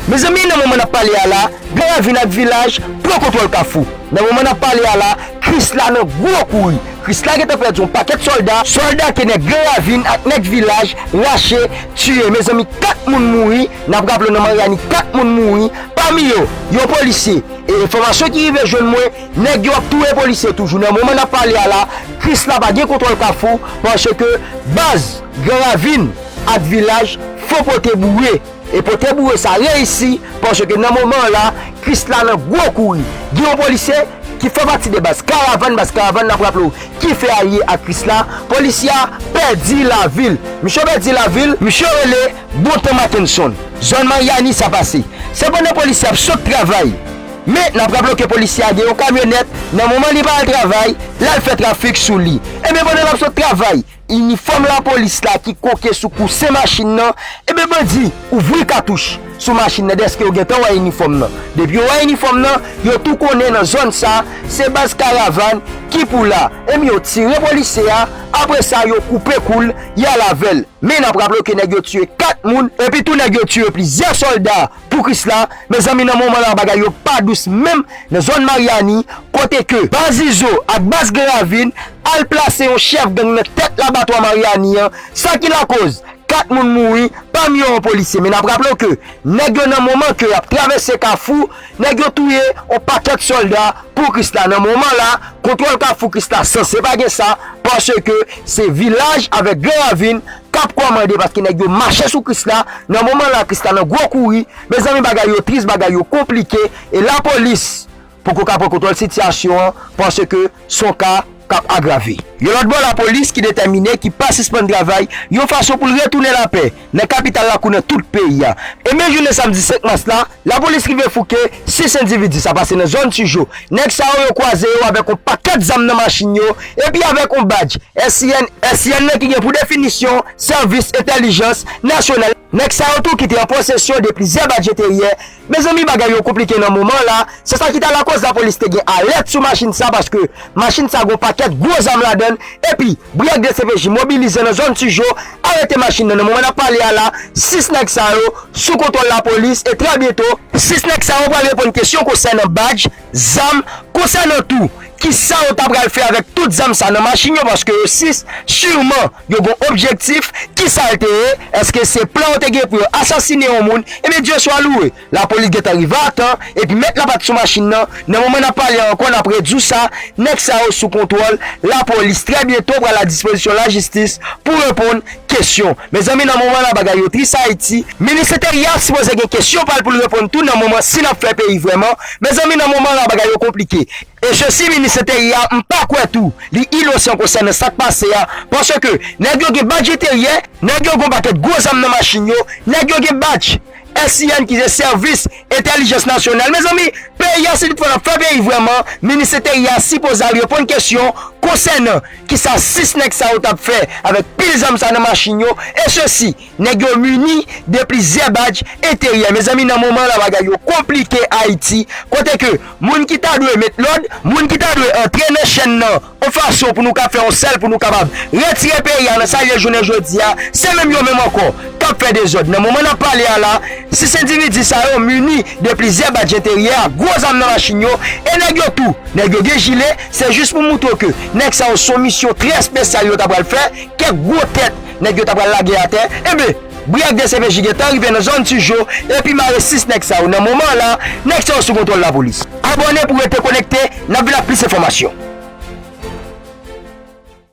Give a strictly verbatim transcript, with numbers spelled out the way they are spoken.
Mezanmi, nan moman n ap pale a la, Gran Ravin ak Vilaj pran kontwòl Kafou. Nan moman n ap pale a la, Krisla nan gwo kouri. Krisla gentan pèdi yon pakèt sòlda, sòlda ke nèg Gran Ravin ak nèg Vilaj rache, tiye. Mezanmi, kat moun mouri. N ap raple w, nan Maryani, kat moun mouri, pami yo, yon polisye. E enfòmasyon ki rive jwenn mwen, nèg yo ap touye polisye toujou. Nan moman n ap pale a la, Krisla pa gen kontwòl Kafou, paske baz Gran Ravin ak Vilaj fò pote boure. E pote boure sa reyisi, paske nan moman an la, Krisla nan gwo kouri. Gen yon polisye ki fè pati de baz Karavàn, baz Karavàn, n ap raple w, ki fè alye ak Krisla. Polisye a pèdi lavi l. Misye pèdi lavi l, misye rele Bontan Mackenson. Zòn Maryani sa pase. Se pandan polisye ap sot travay. Men, n ap raple w ke polisye a gen yon kamyonèt, nan moman li pa al travay, l al fè trafik sou li. Ebyen, pandan l ap sot travay, inifòm lapolis la ki koke sou kouse machin nan, ebyen, bandi ouvri katouch sou machin nan, dèske yo gentan wè inifòm nan. Depi yo wè inifòm nan, yo tou konnen nan zòn sa, se baz Karavàn ki pou la. Ebyen, yo tire polisye a, apre sa, yo koupe kou l, y al avè l. Men n ap raple w ke nèg yo tiye kat moun, epi tou nèg yo tiye plizyè sòlda pou Krisla. Mezanmi, nan moman la, bagay yo pa dous menm nan zòn Maryani, kote ke baz Izo ak baz Gran Ravin al plase yon chèf gang nan tèt labatwa Maryani an, sa ki lakoz kat moun mouri, pami yo yon polisye. Men n ap raple w ke nèg yo nan moman ke y ap travèse Kafou, nèg yo touye yon pakèt sòlda pou Krisla. Nan moman la, kontwòl Kafou Krisla sanse pa gen sa, paske se Vilaj avèk Gran Ravin k ap kòmande, paske nèg yo mache sou Krisla. Nan moman la, Krisla nan gwo kouri. Mezanmi, bagay yo tris, bagay yo konplike, e lapolis poko ka pran kontwòl sitiyasyon an, paske se yon ka k ap agrave. Yon lòt bò, lapolis ki detèmine, ki pa sispann travay yon fason pou l retounen lapè nan kapital la kou nan tout peyi a. E men jounen samdi senk mas la, lapolis rive fouke sis endividi sa pase nan zòn Tijo. Nèg sa yo, yo kwaze yo avèk yon pakèt zam nan machin yo, epi avèk yon badj S I N, S I N nan ki gen pou definisyon Sèvis Entèlijans Nasyonal. Nèg sa yo tou ki te an posesyon de plizyè badj enteryè. Mezanmi, bagay yo konplike nan moman la. Se sa ki ta lakòz lapolis te gen alèt sou machin sa, paske machin sa gon pakèt gwo zam ladan l. Epi, briyad D C P J mobilize nan zòn Tijo, arete machin nan. Nan moman n ap pale a la, sis nèg sa yo sou kontwòl lapolis e trè byento, sis nèg sa yo pral reponn kesyon konsènan badj, zam, konsènan tou kisa yo ta pral fè avèk tout zam sa nan machin yo, paske yo sis, siman, yo gon objektif. Kisa l te ye? Èske se plan yo te gen pou yo asasinen yon moun? Ebyen, Dye swa louwe, lapolis gentan rive a tan, epi met lapat sou machin nan. Nan moman n ap pale a ankò, n ap redi w sa, nèg sa yo sou kontwòl lapolis. Trè byento, pral a dispozisyon lajistis pou reponn kesyon. Mezanmi, nan moman la, bagay yo tris Ayiti. Minis Enteryè a sipoze gen kesyon pa l pou l reponn tou nan moman si n ap fè peyi vrèman. Mezanmi, nan moman la, bagay yo konplike. E sesi, minis Enteryè a, m pa kwè tou li inosan konsènan sa k pase a, paske nèg yo gen badj enteryè, nèg yo gen yon pakèt gwo zam nan machin yo, nèg yo gen badj S I N ki se Sèvis Entèlijans Nasyonal. Mezanmi, peyi a, si toutfwa n ap fè peyi vrèman, minis Enteryè a sipoze al reponn kesyon konsènan kisa sis nèg sa yo t ap fè avèk pil zam sa nan machin yo, e sesi, nèg yo mini de plizyè badj enteryè. Mezanmi, nan moman la, bagay yo konplike Ayiti, kote ke moun ki ta dwe met lòd, moun ki ta dwe antre nan chèn nan yon fason pou nou ka fè yon sèl, pou nou kapab retire peyi a nan sa l ye jounen jodi a, se menm yo menm ankò k ap fè dezòd. Nan moman n ap pale a la, sis endividi sa yo mini de plizyè badj enteryè ak gwo zam nan machin yo, e nèg yo tou, nèg yo gen jile, se jis pou montre w ke nèg sa yo se yon misyon trè espesyal yo ta pral fè, kèk gwo tèt nèg yo ta pral lage atè. Enben, briyad D C P J gentan rive nan zòn Tijo, epi mare sis nèg sa yo. Nan moman la, nèg sa yo sou kontwòl lapolis. Abòne pou w rete konekte, n ap vin ak plis enfòmasyon.